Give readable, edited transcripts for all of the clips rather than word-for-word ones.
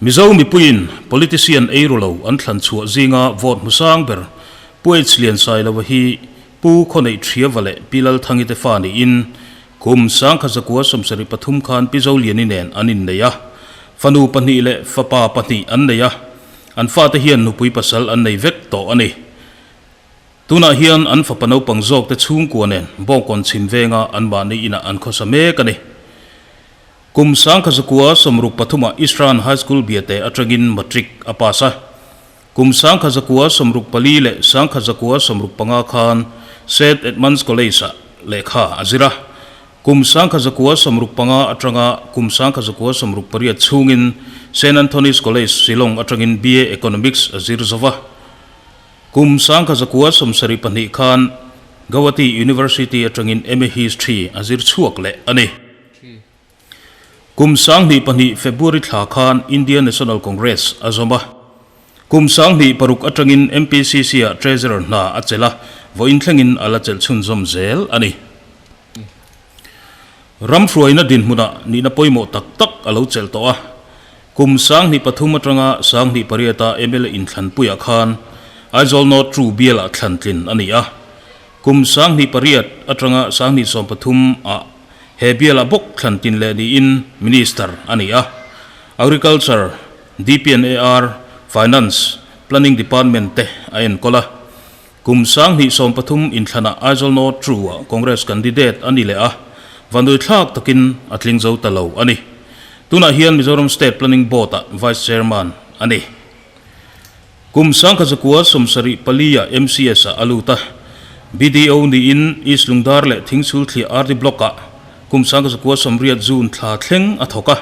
Mizo mipuiin politician eiru lo an thlan chhuah zinga vote hmu sang ber Pu H Liansailova hi Pu Khawneih Thiava leh Pi Lalthangi te fa niin kum 1973 khan Pi Zoliani nen an innei a, fanu pahnih leh fapa pahnih an nei a, an fate hian nupui pasal an nei vek tawh a ni. Tunah hian an fapa naupang zawkte chhungkua nen Bawngkawn chhim venga anmahni inah an khawsa mek a ni. Kum 1963 ah Eastern High School Biate atangin Matric a pass a. Kum 1964 leh 1965 khan St Edmunds College ah lehkha a zir a. Kum 1965 atanga kum 1968 chhungin St Anthony's College, Shillong atangin BA Economics a zir zo va. Kum 1972 khan Gauhati University atangin MA History a zir chhuak leh a ni. Kum 2002 February thla khan Indian National Congress a zawm a. Kum 2006 atangin MPCC-ah Treasurer hna a chelh a, vawiin thlengin a la chelh chhunzawm zel a ni. Ram hruaina dinhmunah nihna pawimawh tak tak a lo chelh tawh a. Kum 2003 atanga 2008 a mla inthlanpuiah khan Aizawl North True bialah thlan tlin a ni a. Kum 2008 atanga 2013 ah he bialah bawk thlan tlin leh niin Minister a ni a. Agriculture, DPNAR, Finance, Planning Department te a enkawl a. Kum 2013 inthlanah Aizawl North True-ah Congress candidate a ni leh a, vanduai thlak takin a tling zo ta lo a ni. Tunah hian Mizoram State Planning Board-ah Vice Chairman a ni. Kum 1974-ah MCS-ah a lut a, BDO niin East Lungdar leh Thingchhul Thliah RD Block-ah kum 1980 June thla thleng a thawk a.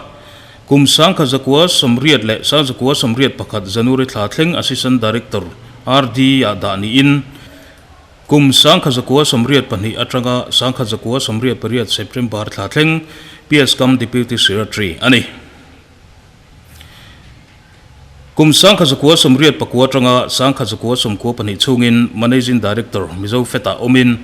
Kum 1980 leh 1981 January thla thleng Assistant Director, RD, ah dah niin kum 1982 atanga 1988 September thla thleng PS Cum Deputy Secretary a ni. Kum 1989 atanga 1992 chhungin Managing Director, Mizo Fed-ah awmin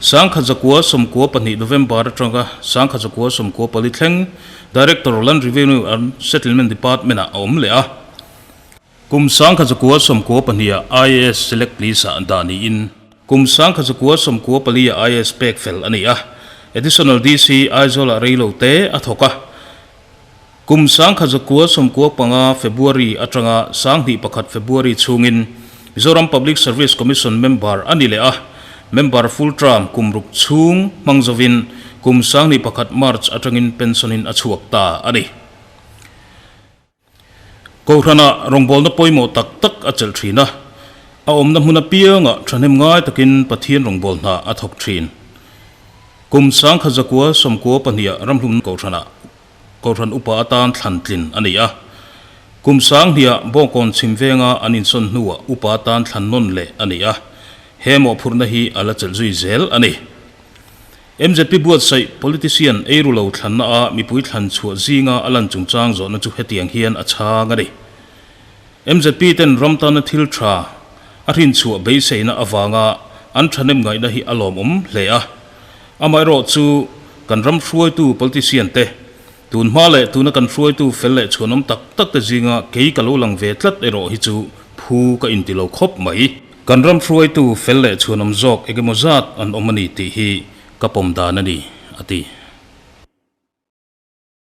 1992 November atanga 1994 thleng Director, Land Revenue and Settlement Department-ah a awm leh a. Kum 1992 ah IAS Select List-ah dah niin kum 1994 ah IAS pek fel a ni a. Additional DC, Aizawl-ah reilo te a thawk a. Kum 1995 February atanga 2001 February chhungin Mizoram Public Service Commission member a ni leh a, member full term kum ruk chhung hmang zovin kum 2001 March atangin pension-in a chhuak ta a ni. Kohhranah rawngbawlna pawimawh tak tak a chelh thin a, a awmna hmun apiangah thahnem ngai takin Pathian rawngbawlhna a thawk thin. Kum 1992 ramhlum kohhranah Kohhran upa atan thlan tlin a ni a. Kum 2000 Bawngkawn chhim venga an insawn hnuah upa atan thlan nawn leh a ni a. He mawhphurhna hi a la chelh zui zel a ni. MZP buatsaih politician eiru lo thlanna a mipui thlan chhuah zinga a lan chungchang zawhna chu hetiang hian a chhang a ni. MZP ten ram tana thil tha a hrinchhuah beiseina avanga an thahnem ngaihna hi a lawmawm hle a. Amaherawh chu kan ram hruaitu politician te, tun hma leh tuna kan hruaitu fel leh chhuanawm tak tak te zinga kei ka lo lang ve tlat erawh hi chu phu ka inti lo khawp mai. Kan ram hruaitu fel leh chhuanawm zawk engemaw zat an awm a ni tih hi ka pawm dan a ni, a ti.